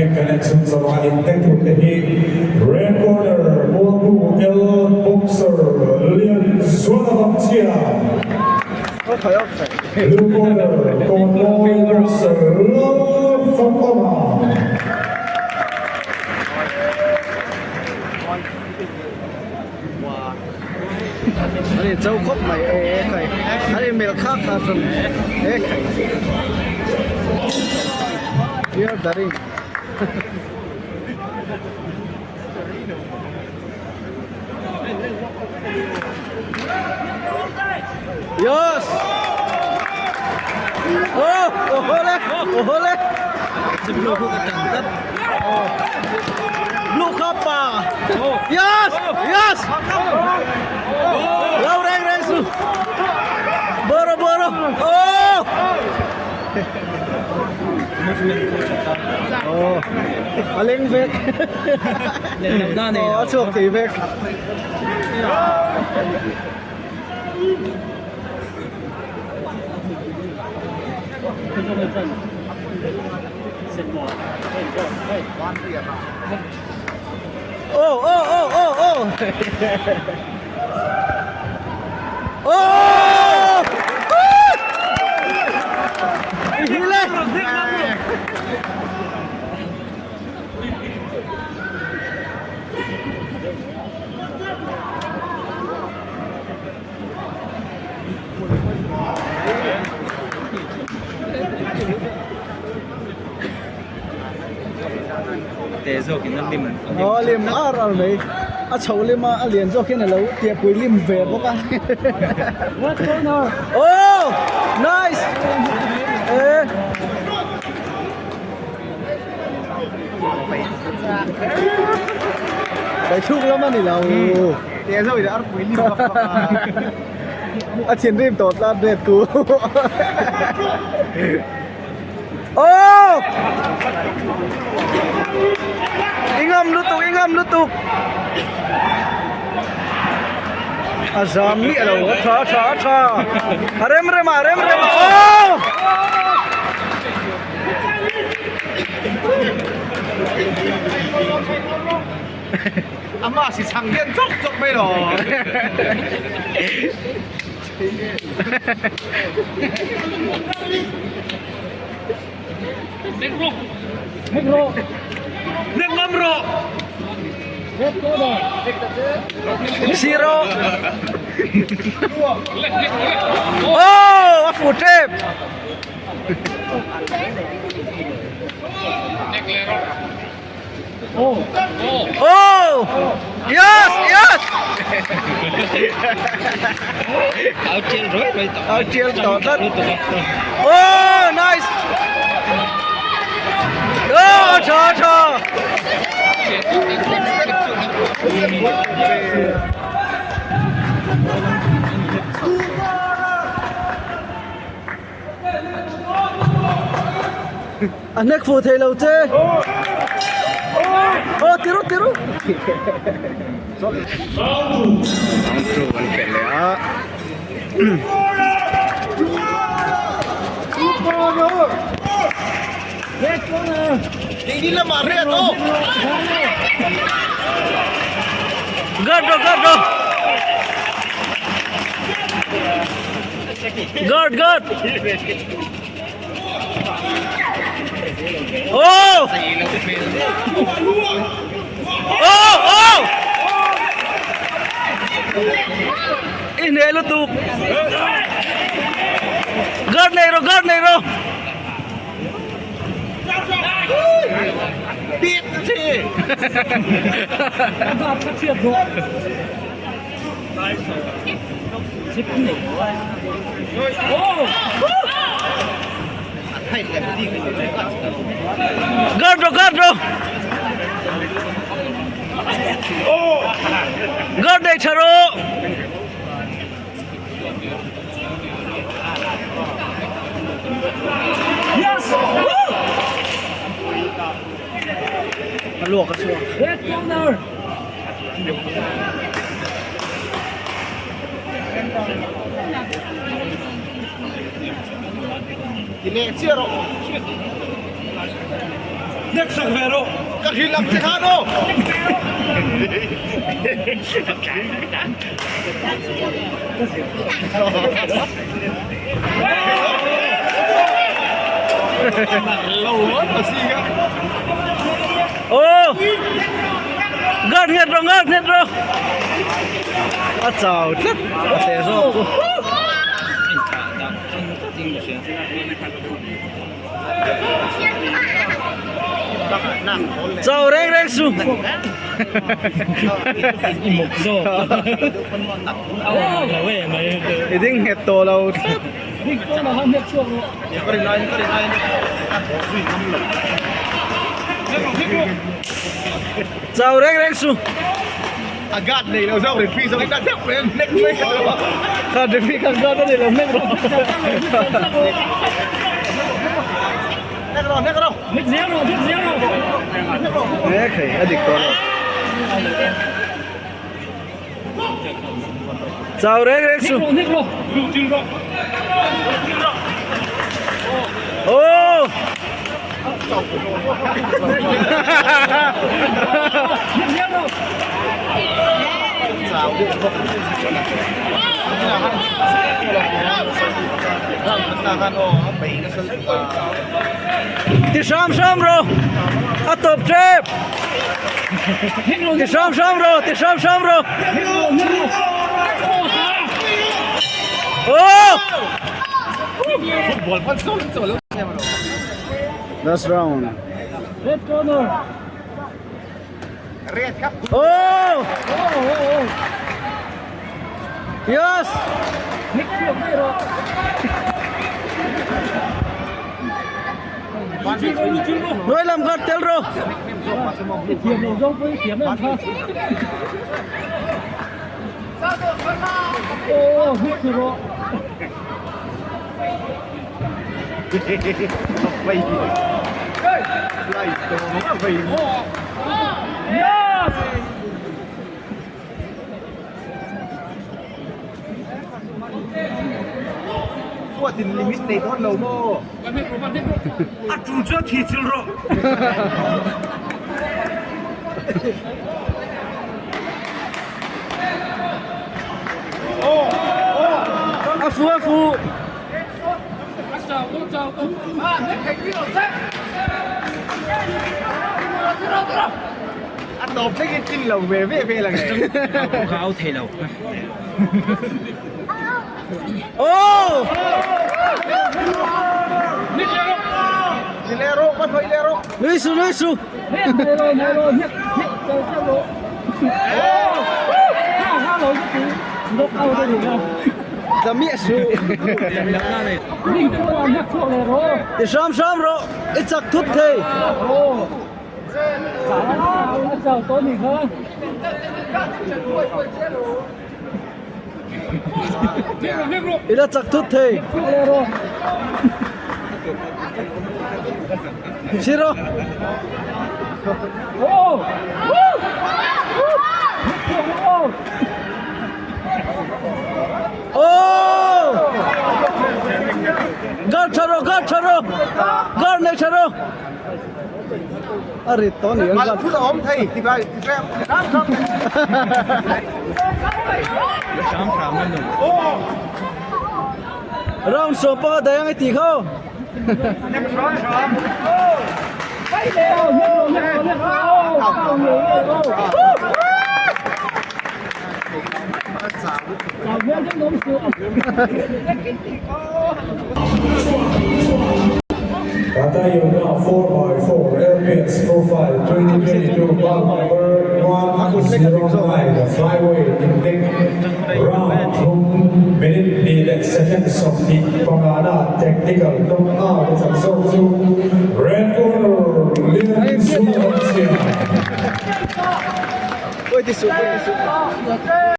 Inhnek kan en chhun zawh a, inhnek tur te hi Red Corner Mualbu L Boxer Lianzuala Vangchhia, Blue Corner Kawnmawi Boxer Lalfakawma. An in cho khawp mai e khai an in melh khak kha thung e khai Clear the ring Yes Oh oh le oh le Blue Kappa Yes Yes Lo reng reng su Boro boro Oh Oh A leng vek Oh a chhuak thei vek Oh oh oh oh oh Oh Hile Te zawkin a lim Aw lim ar ar mai a chho lim a a lian zawk hian a lo tiahpui lim ve bawk a Oh nice e Kai chhuk lam a ni lo Te zawkin arpui lim bawk a A thinrim tawh tlat ret ku Oh! I ngam lutuk, i ngam lutuk. A zam miah lo, a tha, a tha, a tha. A rem rem a, a rem rem a. Oh! Ama si chhang hian chawk chawk mai lo. Zero. Oh, a fu tep. Oh! Yes! Yes! Ao chial tawh tlat. Oh! Nice! Oh! Tha tha! A hnek fuh thei lo che. Aw tiru tiru. Round 2 an khelh leh a. Guard rawh guard rawh. Guard guard. Oh! Oh! Oh! I hneh lutuk. Guard nei rawh guard nei rawh. Guard rawh guard rawh Guard nei tha rawh Yes! Woo! A luak a chhuak. Red corner. Ti leh chiah rawh. Nek sak ve rawh. Ka hrilh ang che khan aw. Aw guard nghet rawh guard nghet rawh a chau tlat a teh zawk chu. Chau reng reng su. I ding nghet tawh lo tlat. Chau reng reng su. A guard nei lo zawk referee zawk in a deuh mai a nek mai ka lo a. Kha referee khan guard a nei lo nek rawh. Nek rawh nek rawh. Nek zel rawh nek zel rawh. Nek hei a dik tawh lo. Chau reng reng su. Nek rawh nek rawh. Oh! Ti hram hram rawh a tawp tep ti hram hram rawh ti hram hram rawh oh Last round. Red corner. Red kap. Oh! Yes! Nuai lam khat tel rawh. Fuatin limit nei dawn lo maw? A tul chuan thi chil rawh. A fu a fu. A tawp thlengin tlin lo ve ve vel ang e. Ka au thei lo. Oh! Ni le rawh, ka hnawih le rawh. Nui su nui su. Tla miah suh. Ti hram hram rawh i chak thut thei. I la chak thut thei. Sir rawh. Oh! Guard tha rawh, guard tha rawh. Guard nei tha rawh. A rit tawh a ni ang Mal phut a awm thei ti vai ti tlem hram hram. Hram hram a nung. Round sawm panga dai ang i tih kho. Tata Yoga 4x4 LPS Profile 2022 bout number 109 the flyweight intake round thum minute hnih leh second 25 na technical knockout a chak zawk chu red corner Lian Zuangchia. Oi ti suh, oi ti suh.